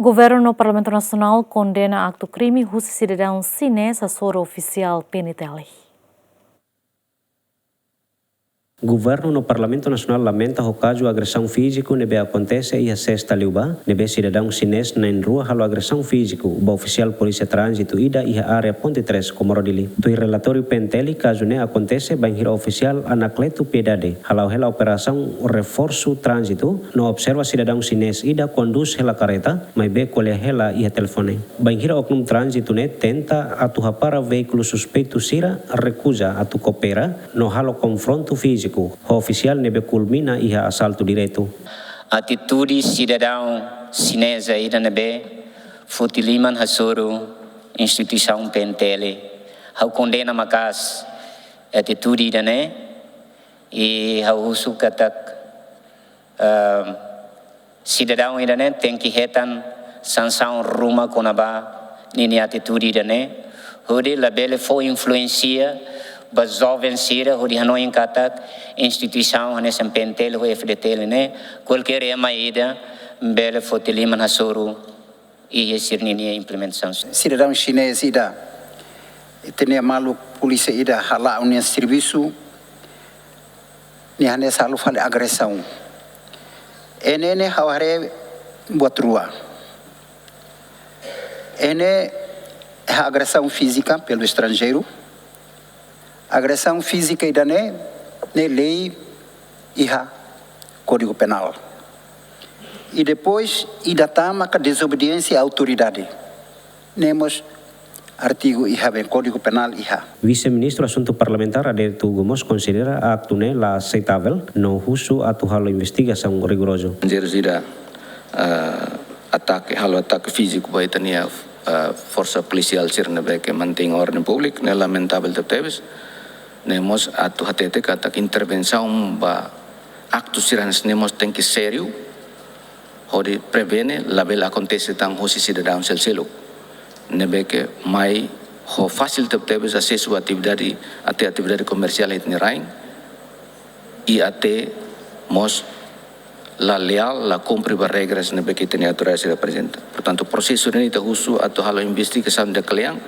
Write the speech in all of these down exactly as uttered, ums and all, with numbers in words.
Governu no Parlamentu Nasionál kondena aktu krime husi sidadaun xinés hasoru ofisiál P N T L. Governu no Parlamentu Nasionál lamenta ho kazu agresaun fíziku ne'ebé akontese iha Sesta liubá, ne'ebé sidadaun xinés na'in-rua halo agresaun fíziku ba ofisiál polísia tránzitu ida iha área Ponte Três, Comoro Dili. Tuir relatóriu P N T L, kazu ne'e akontese bainhira ofisiál Anacleto Piedade hala'o hela operasaun reforsu tránzitu no observa sidadaun xinés ida kondús hela kareta, maibé ko'alia hela iha telefone. Bainhira oknum tránzitu ne'e tenta atu hapara veíkulu suspeitu sira, rekuza atu koopera no halo konfrontu fíziku ho ofisiál, ne'ebé kulmina iha asaltu diretu. Atitude sidadaun xineza ida ne'ebé foti liman hasoru instituisaun P N T L. Ha'u kondena maka'as atitude ida-ne'e, i ha'u husu katak, ehm, sidadaun ida-ne'e tenke hetan sansaun ruma kona-ba ninia atitude ida-ne'e, hodi labele fó influénsia ba joven sira hodi hanoin katak instituisaun hanesan P N T L ho F D T L ne'e, kualkér ema ida bele foti liman hasoru iha sira-ninia implementasaun. Sidadaun xinés ida, ita-nia maluk polísia ida hala'o nia servisu, nia hanesan halo fali agresaun. Ne'e ne'e ha'u haree buat rua. Ne'e iha agresaun fízika pelo estranjeiru. Agresaun fízika ida-ne'e, ne'e lei iha Kódigu Penál. I depois, ida tan maka dezobediénsia à autoridade. Ne'e mós artigu iha be Kódigu Penál iha. Vise-Ministru Asuntu Parlamentár Adérito Hugo mós konsidera aktu ne'e la aseitavel no husu atu halo investigasaun rigorozu. Estranjeiru sira, ah, atake, halo atake fíziku ba ita-nia, ah, forsa polisiál sira ne'ebé ke mantein orden públiku, ne'e lamentavel tebetebes. Ne'e mós atu hatete katak intervensaun ba aktu sira hanesan ne'e mós tenke sériu, hodi prevene labele akontese tan husi sidadaun selseluk ne'ebé ke mai ho fasil tebetebes asesu atividade, até atividade komersiál iha ita-nia rain, i até mós la leál, la kumpre ba regras ne'ebé ke ita-nia autoridade sira aprezenta. Portantu, prosesu ne'e ita husu atu halo investigasaun di'ak kle'an,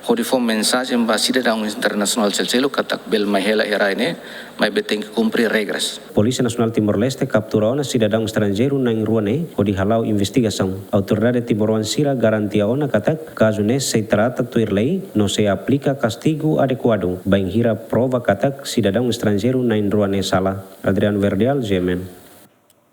hodi fó mensajen ba sidadaun internasionál selseluk katak bele mai hela iha rai ne'e, maibé tenke kumpre regras. Polísia Nasionál Timor-Leste kaptura ona sidadaun estranjeiru na'in-rua ne'e hodi hala'o investigasaun. Autoridade timoroan sira garantia ona katak kazu ne'e sei trata tuir lei no sei aplika kastigu adekuadu bainhira prova katak sidadaun estranjeiru na'in-rua ne'e sala. Adriano Verdial, G M N.